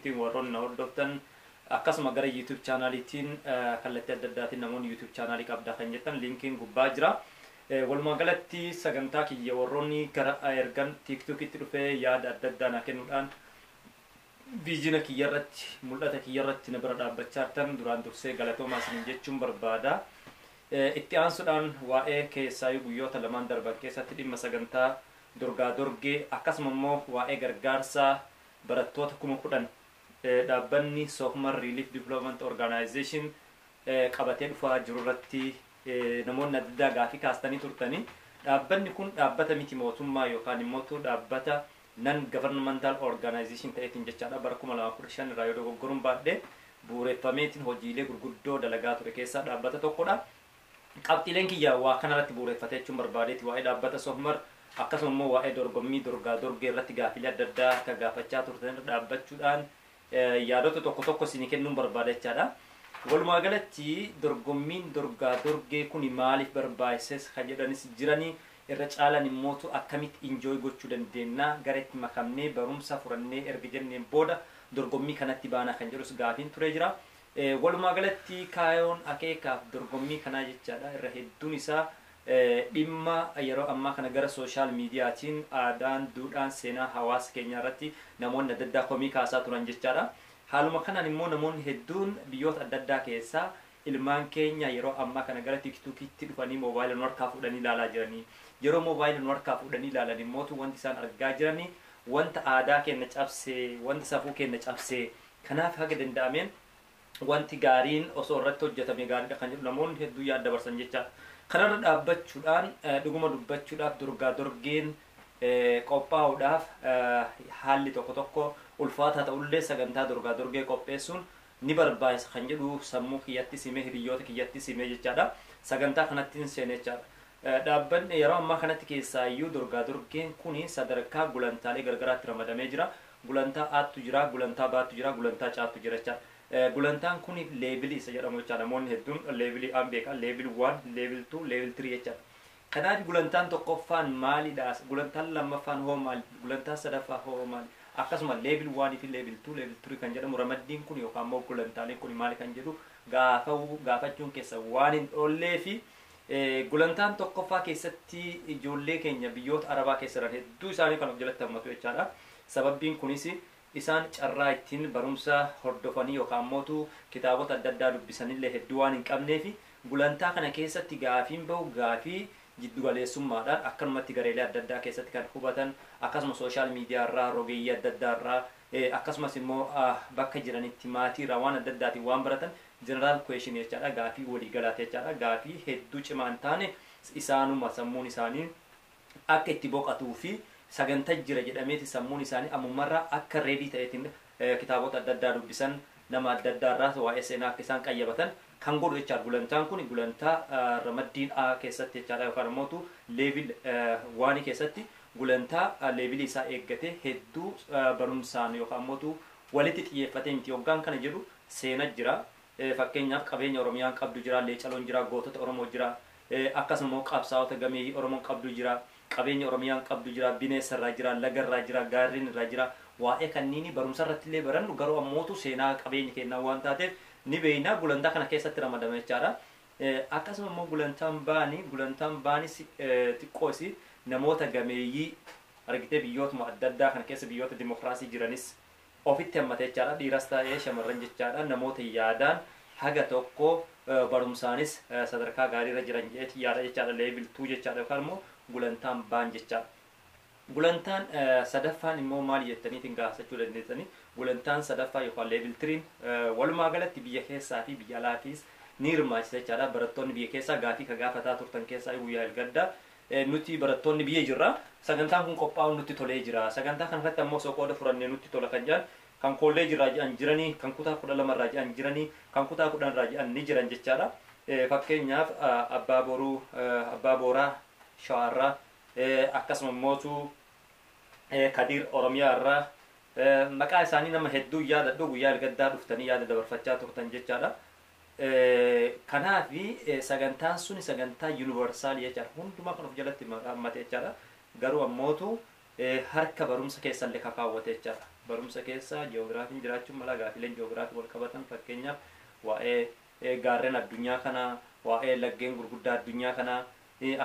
Facebookiitiin warroonni na hordoftan, akkasuma gara YouTube chaanaaliitiin kallattii adda addaatiin namoonni YouTube chaanaalii qabdaa kan jettan linkiin gubbaa jira. Walumaa galatti sagantaa kiyya warroonni gara ergan TikTokitti dhufee yaada adda addaa na kennuudhaan vision kiyya irratti, mul'ata kiyya irratti na bira dhaabbachaa jirtan, duraan dursee galatoomaa isiniin jechuun barbaada. Itti aansuudhaan waa'ee keessaayyuu guyyoota lamaan darban keessatti dhimma sagantaa dorgaa dorgee, akkasuma immoo waa'ee gargaarsaa barattoota 10,000 dhaabbanni Soofmar Relief Development Organization qabatee dhufaa jiru irratti namoonni adda addaa gaafii kaastanii turtanii. Dhaabbanni kun dhaabbata miti mootummaa yookaan immoo dhaabbata non governmental organization ta'eetiin jechaadha, bara 2015 irraa yoo dogoggoruun baadhee bu'uureffameetiin hojiilee gurguddoo dalagaa ture keessaa dhaabbata tokkodha. Qabxiileen kiyya waa kanarratti bu'uureffatee jechuun barbaadeeti waa'ee dhaabbata Soofmar, akkasuma immoo waa'ee dorgommii dorgaa dorgee irratti gaafiilee adda addaa akka gaafachaa turtan irra dhaabbachuudhaan yaadota tokko tokko isinii kennuun barbaada jechaadha. Walumaa galatti dorgommiin dorgaa dorgee kun maaliif barbaachises kan jedhanis jiranii, irra caalan immootu akkamitti enjoy gochuu dandeenya, gara itti makamnee barumsa furannee erga jenneen booda dorgommii kanatti baanaa kan jedhus gaafiin ture jira. Walumaa galatti kaayoon akeekaaf dorgommii kanaa jechaadha, irra hedduun isaa dhimma yeroo ammaa kana gara social mediaatiin aadaan, duudhaan, seenaa hawaasa keenyaa irratti namoonni adda addaa komii kaasaa turan jechaadha. Haaluma kanaan immoo namoonni hedduun biyyoota adda addaa keessaa ilmaan keenya yeroo ammaa kana gara TikTokitti dhufanii moobaayila nu harkaa fuudhanii ilaalaa jiranii. Yeroo moobaayila nu harkaa fuudhanii ilaalan immootu wanti isaan argaa jiranii wanta aadaa keenya cabsee, wanta safuu keenya cabsee, kanaaf haga danda'ameen wanti gaariin osoo irratti hojjetame gaariidha kan jedhu namoonni hedduu yaada dabarsan jechaadha. Kanarra dhaabbachuudhaan, dhuguma dubbachuudhaaf, dorgaa dorgeen qophaa'uudhaaf haalli tokko tokko ulfaataa ta'ullee, sagantaa dorgaa dorgee qopheessuun ni barbaachisa kan jedhu sammuu kiyyatti simee, hiriyoota kiyyatti simee jechaadha. Sagantaa kanatti hin seene jechaadha. Dhaabbanni yeroo ammaa kanatti keessaayyuu dorgaa dorgeen kuni sadarkaa gulantaalee garagaraatti ramadamee jira. Gulantaa Aattu jira, gulantaa Baattu jira, gulantaa Caattu jira jechaadha. Gulantaan kuni levelii isa jedhamu jechaadha. Namoonni hedduun levelii aan beekan level 1, level 2, level 3 jechaadha. Kanaaf gulantaan tokkoffaan maalidha? Gulantaan lammaffaan hoo maali? Gulantaan sadaffaa hoo maali? Akkasuma level 1 fi level 2, level 3 kan jedhamu ramaddiin kun yookaan immoo gulantaaleen kun maali kan jedhu gaafachuun keessa waan hin oollee fi gulantaan tokkoffaa keessatti ijoollee keenya biyyoota Arabaa keessa jiran hedduu isaanii kan of jalatti hammatu jechaadha. Sababbiin kunis isaan carraa ittiin barumsa hordofanii yookaan mootu kitaabota adda addaa dubbisanillee hedduu waan hin qabneef, gulantaa kana keessatti gaafiin bahu gaafii jiddugaleessummaadhaan akkanumatti gareelee adda addaa keessatti kan hubatan, akkasuma social media irraa, rogeeyyii adda addaa irraa, akkasumas immoo bakka jiranitti maatii irraa waan adda addaatiin waan baratan general question jechaadha, gaafii waliigalaati jechaadha. Gaafii hedduu cimaa hin taane, isaanuma sammuun isaanii akka itti boqotuu fi sagantaa jira jedhameeti sammuun isaanii ammumarraa akka ready ta'eetiin kitaabota adda addaa dubbisan, nama adda addaa irraa waa'ee seenaa akka isaan qayyabatan kan godhu jechaadha. Gulantaan kun gulantaa ramaddiin A keessatti jechaadha, yookaan immoo level oneii keessatti gulantaa levelii isaa eeggate hedduu barumsaan yookaan immoo walitti xiyyeeffatee miti. Hoggaan kana jedhu seena jira. Fakkeenyaaf qabeenya Oromiyaan qabdu jira, leecaloon jira, gootota Oromoo jira, akkasuma immoo qabsaa'ota gameeyyii Oromoon qabdu jira, qabeenya Oromiyaan qabdu jira, bineensa irraa jira, laga irraa jira, gaarreen irraa jira. Waa'ee kanniini barumsa irratti illee barannu, garuu ammootu seenaa qabeenya kennaa waan taateef ni beeyna, gulantaa kana keessatti ramadama jechaadha. Akkasuma immoo gulantaan baanis xiqqoos namoota gameeyyii argitee biyyootuma adda addaa kana keessa biyyoota dimokiraasii jiranis ofitti hammate jechaadha. Dhiiras ta'ee shamarran jechaadha. Namoota yaadaan haga tokko barumsaanis sadarkaa gaariirra jiran jedheeti yaada jechaadha. Level 2 jechaadha yookaan immoo gulantaan baan jechaadha. Gulantaan sadaffaan immoo maali jettaniitiin gaafachuu dandeessanii, gulantaan sadaffaa yookaan level 3n walumaa galatti biyya keessaa fi biyya alaatiis ni hirmaachisa jechaadha. Barattoonni biyya keessaa gaafii ka gaafataa turtan keessaa guyyaa elgaddaa nuti barattoonni biyya jirra. Sagantaan kun qophaa'uun nutti tolee jira. Sagantaa kanarratti ammoo osoo qooda furannee nutti tola kan jedhan, kan kolleejii irraa jedhan jiranii, kan kutaa 12 irraa jedhan jiranii, kan kutaa 10 irraa jedhan ni jiran jechaadha. Fakkeenyaaf Abbaa Boruu, Abbaa Booraa Shawaarraa, akkasuma immootu Kadiir Oromiyaa irraa, maqaa isaanii nama hedduu yaadadhu, guyyaa ergaddaa dhuftanii yaada dabarfachaa turtan jechaadha. Kanaafi sagantaan suni sagantaa universalii jechaadha. Hundumaa kan of jalatti hammate jechaadha. Garuu ammootu harka barumsa keessallee kakaawwate jechaadha. Barumsa keessa ji'oogiraafiin jiraachuun mala, gaafileen ji'oogiraafii wal qabatan, fakkeenyaaf waa'ee gaarreen addunyaa kanaa, waa'ee laggeen gurguddaa addunyaa kanaa,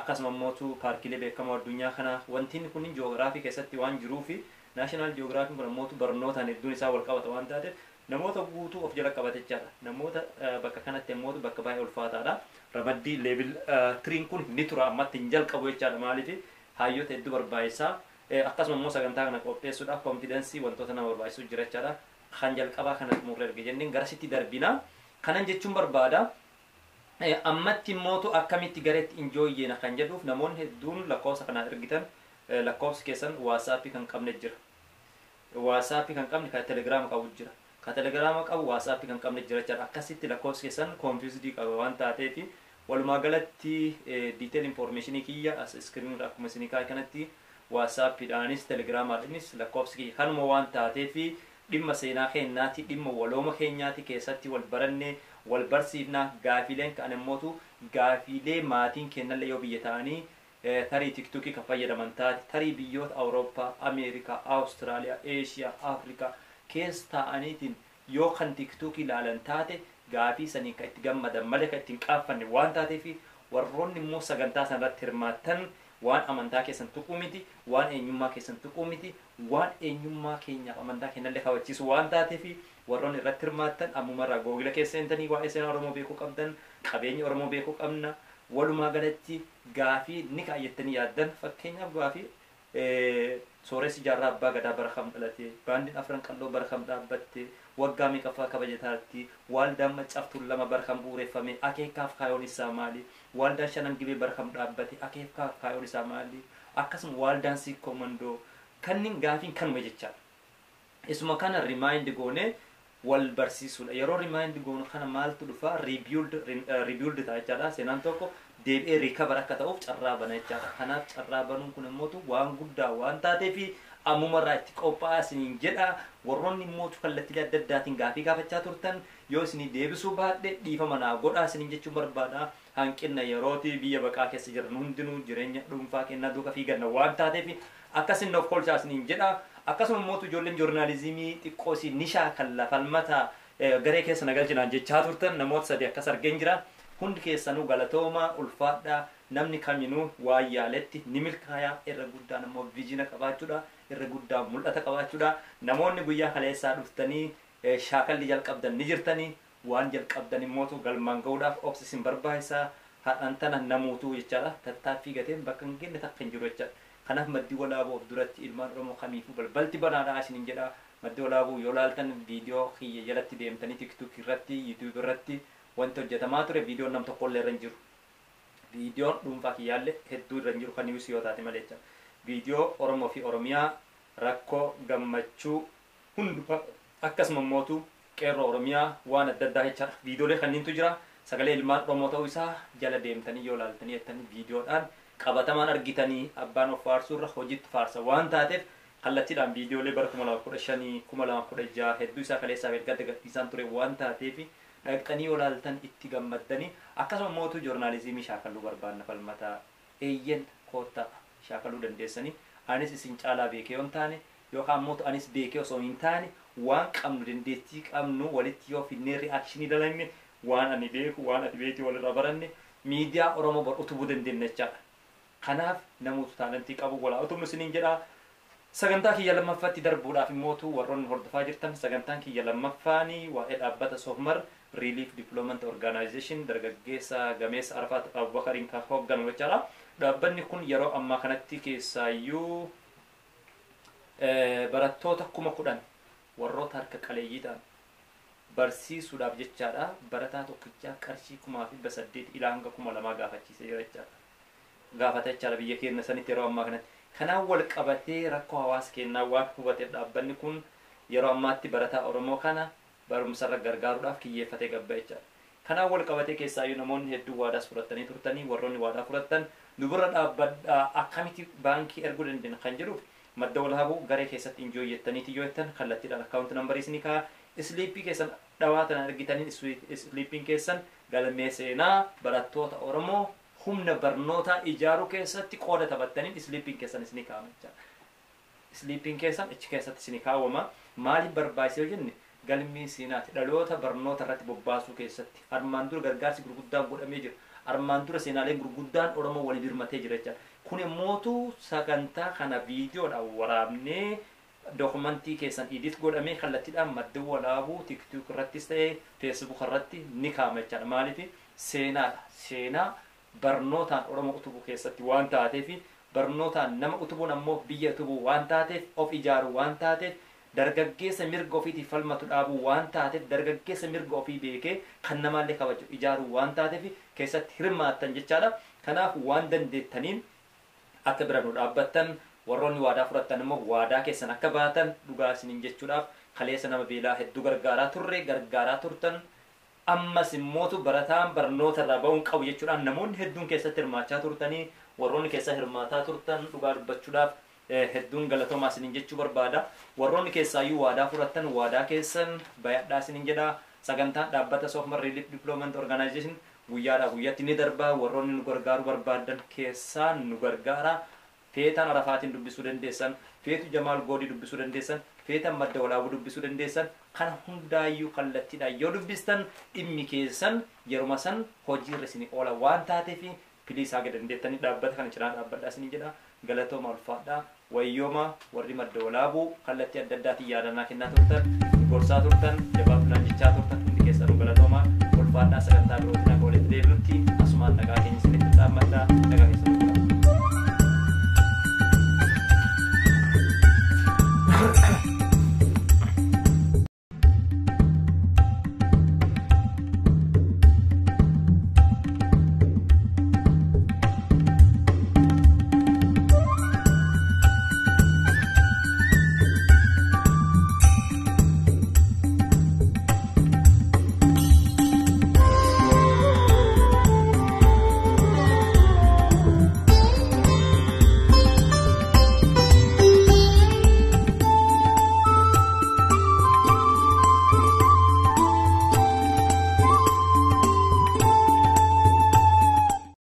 akkasuma immoo paarkiilee beekamoo addunyaa kanaa, wantiin kun ji'oogiraafii keessatti waan jiruufi national ji'oogiraafiin kun ammoo barnootaan hedduun isaa wal qabata waan taateef namoota guutuu of jala qabate jechaadha. Namoota bakka kanatti ammoo bakka baay'ee ulfaataadha. Ramaddii level 3 kun ni tura, ammatti hin jalqabu jechaadha. Maaliif? Hayyoota hedduu barbaachisaa. Akkasuma immoo sagantaa kana qopheessuudhaaf confidence wantoota nama barbaachisu jira jechaadha. Kan jalqabaa kana xumurre erga jenneen garasitti darbina. Kanan jechuun barbaada. Ammatti immootu akkamitti gareetti enjoin kan jedhuuf namoonni hedduun lakkoofsa kanaan ergitan, lakkoofsi keessan WhatsAppii kan qabne jira. WhatsAppii kan qabne kan Telegiraama qabu jira. Kan Telegiraama qabu WhatsAppii kan qabne jira jechaadha. Akkasitti lakkoofsi keessan confused qaba waan taateef, walumaa galatti detail informationii kiyya as screen irra akkuma isinii kaa'e kanatti WhatsAppiidhaanis Telegiraamaadhaanis lakkoofsi kiyya kanuma waan taateef, dhimma seenaa keenyaati, dhimma walooma keenyaati keessatti wal baranne, wal barsiifna. Gaafiileen ka'an immootu gaafiilee maatiin kennallee yoo biyya ta'anii tarii TikTokii kan fayyadaman taate, tarii biyyoota Awurooppaa, Ameerikaa, Awustiraaliyaa, Eeshiyaa, Afrikaa keessa ta'aniitiin yoo kan TikTokii ilaalan taate, gaafii sanii kan itti gammadan malee kan ittiin qaaffanne waan taateef, warroonni immoo sagantaa sanarratti hirmaattan waan amantaa keessan tuquu miti, waan eenyummaa keessan tuquu miti, waan eenyummaa keenyaaf amantaa keenyallee kabachiisu waan taateef, warroonni irratti hirmaattan ammumarraa Google keessa seentanii waa'ee seenaa Oromoo beekuu qabdan, qabeenya Oromoo beekuu qabna. Walumaa galatti gaafii ni kaayyattanii yaaddan, fakkeenyaaf gaafii Sooressi Jaarraa Abbaa Gadaa bara kam dhalate, baandiin Afran Qalloo bara kam dhaabbatte, waggaa meeqaffaa kabajataatti, waldaan Maccaaf Tuulama bara kam bu'uureffame, akeekaaf kaayoon isaa maali, waldaan Shanan Gibee bara kam dhaabbate, akeekaaf kaayoon isaa maali, akkasuma waldaan Siikoo Mandoo, kanneen gaafiin kanuma jechaadha. Isuma kana remind goone wal barsiisuudha. Yeroo remind goonu kana maaltu dhufa? Rebuild ta'a jechaadha. Seenaan tokko deebi'ee recover akka ta'uuf carraa bana jechaadha. Kanaaf carraa banuun kun immoo waan guddaa waan taateef ammumarraa itti qophaa'aa isiniin jedha. Warroonni immoo kallattiilee adda addaatiin gaafii gaafachaa turtan, yoo isinii deebisuu baadhe dhiifama naa godhaa isiniin jechuun barbaada. Hanqina yerooti, biyya baqaa keessa jiran hundinuu jireenya dhuunfaa kennaa duuka fiiganna waan taateef akkasin of kolchaa isiniin jedha. Akkasuma immoo ijoolleen journalismii xiqqoo isin ni shaakalla, Falmata, garee keessa na galchinaan jechaa turtan, namoota sadi akkas argeen jira. Hundi keessanuu galatooma, ulfaadhaa. Namni kaminuu waan yaaletti ni milkaayaa. Irra guddaan immoo vision qabaachuudha. Irra guddaan mul'ata qabaachuudha. Namoonni guyyaa kaleessaa dhuftanii shaakalli jalqabdan ni jirtanii, waan jalqabdan immootu galmaan ga'uudhaaf obsi isin barbaachisaa. Hadhaan tana namuutuu jechaadha. Tattaaffii gateen bakka hin genne takka hin jiru jechaadha. Kanaaf Maddii Walaaboo of duratti ilmaan Oromoo kamiifuu balbalti banaadha isiniin jedha. Maddii Walaaboo yoo laaltan, viidiyoo kiyya jalatti deemtanii TikTok irratti, YouTube irratti wanti hojjetamaa ture viidiyoon nam tokkollee irra hin jiru. Viidiyoon dhuunfaa kiyyaallee hedduu irra hin jiru, kan news yoo taate malee jecha. Viidiyoo Oromoo fi Oromiyaa, rakkoo, gammachuu hundumaa, akkasuma immootu qeerroo Oromiyaa, waan adda addaa jechaadha. Viidiyoolee kanneentu jira. Sagalee ilmaan Oromoo ta'uu isaa jala deemtanii yoo laaltanii jettanii viidiyoodhaan qabatamaan argitanii, abbaan of faarsuurra hojiitti faarsa waan taateef, kallattiidhaan viidiyoolee bara 2015, 2016 hedduu isaa kaleessaaf erga gadhiisaan ture waan taateef, dhaqxanii yoo laaltan itti gammaddanii. Akkasuma mootuu journalismii shaakaluu barbaanna, Falmataa, eeyyen, koottaa shaakaluu dandeessanii. Anis isin caalaa beekee yoo hin taane, yookaan mootu anis beekee osoo hin taane, waan qabnu, dandeettii qabnu walitti yoo finnee reactionii dalagne, waan ani beeku, waan ati beektu walirraa baranne, miidiyaa Oromoo bar utubuu dandeenya jechaadha. Kanaaf namoota talentii qabu walaa utubnu isiniin jedha. Sagantaa kiyya lammaffaatti darbuudhaaf immootu warroonni hordofaa jirtan, sagantaan kiyya lammaffaanii waa'ee dhaabbata Soofmar Relief Development Organization dargaggeessa gameessa Arafaat Abubakariin kan hoogganamu jechaadha. Dhaabbanni kun yeroo ammaa kanatti keessaayyuu barattoota 10,000 warroota harka qaleeyyii ta'an barsiisuudhaaf jechaadha. Barataa tokkichaa qarshii 1800 ilaa hanga 2000 gaafachiisee jira jechaadha. Gaafata jechaadha biyya keenya sanitti yeroo ammaa kanatti. Kanaan wal qabatee rakkoo hawaasa keenyaa waan hubateef, dhaabbanni kun yeroo ammaatti barataa Oromoo kana barumsarra gargaaruudhaaf kiyyeeffatee gabba jechaadha. Kanaan wal qabatee keessaayyuu namoonni hedduun waadaas fudhatanii turtanii, warroonni waadaa fudhattan nu bira dhaabbadhaa, akkamitti baankii erguu dandeenya kan jedhuuf, Madda Walaabuu garee keessatti enjoin jettaniiti yoo jettan, kallattiidhaan account numberii isinii kaa'a. Slippii keessan dhawaatan argitanii slippiin keessan galmee seenaa barattoota Oromoo humna barnootaa ijaaruu keessatti qooda taphattaniin slippiin keessan isinii kaa'ama jechaadha. Slipiin keessan achi keessatti isinii kaawwama. Maaliif barbaachise yoo jenne, galmii seenaati. Dhaloota barnoota irratti bobbaasuu keessatti armaan dura gargaarsi gurguddaan godhamee jira. Armaan dura seenaaleen gurguddaan Oromoo walii birmatee jira jechaadha. Kun immootu sagantaa kana viidiyoodhaan waraabnee, dookumentii keessan edit godhamee, kallattiidhaan Madda Walaabuu TikTok irrattis ta'ee Facebook irratti ni kaa'ama jechaadha. Maaliif? Seenaadha. Seenaa barnootaan Oromoo utubuu keessatti waan taateef, barnootaan nama utubuun ammoo biyya utubuu waan taateef, of ijaaruu waan taateef, dargaggeessa mirga ofiitiif falmatu dhaabuu waan taateef, dargaggeessa mirga ofii beekee kan namaallee kabaju ijaaruu waan taateef keessatti hirmaattan jechaadha. Kanaaf waan dandeettaniin akka bira nu dhaabbattan, warroonni waadaa fudhattan immoo waadaa keessan akka baatan dhugaa isiniin jechuudhaaf. Kaleessa nama beelaa hedduu gargaaraa turre, gargaaraa turtan. Ammas immootu barataan barnoota irraa ba'uun qabu jechuudhaan namoonni hedduun keessatti hirmaachaa turtanii, warroonni keessa hirmaataa turtan, dhugaa dubbachuudhaaf hedduun galatoomaa isiniin jechuu barbaada. Warroonni keessaayyuu waadaa fudhattan, waadaa keessan bayadhaa isiniin jedha. Sagantaan dhaabbata Soofmar Relief Development Organization guyyaadhaa guyyaatti ni darba. Warroonni nu gargaaruu barbaadan keessaa nu gargaara. Feetaan Arafaatiin dubbisuu dandeessan, feetu Jamaal Goodii dubbisuu dandeessan, feetan Madda Walaabuu dubbisuu dandeessan. Kana hundaayyuu kallattiidhaan yoo dubbistan dhimmi keessan yeruma san hojiirra isinii oola waan taateef, please haga dandeettanii dhaabbata kana cinaa dhaabbadhaa isinii jedha. Galatooma, ulfaadhaa. Wayyooma warri Madda Walaabuu kallattii adda addaatiin yaadannaa kennaa turtan, gorsaa turtan, jabaadhunaan jechaa turtan, hundi keessanuu galatooma, ulfaadhaa. Sagantaa biroo.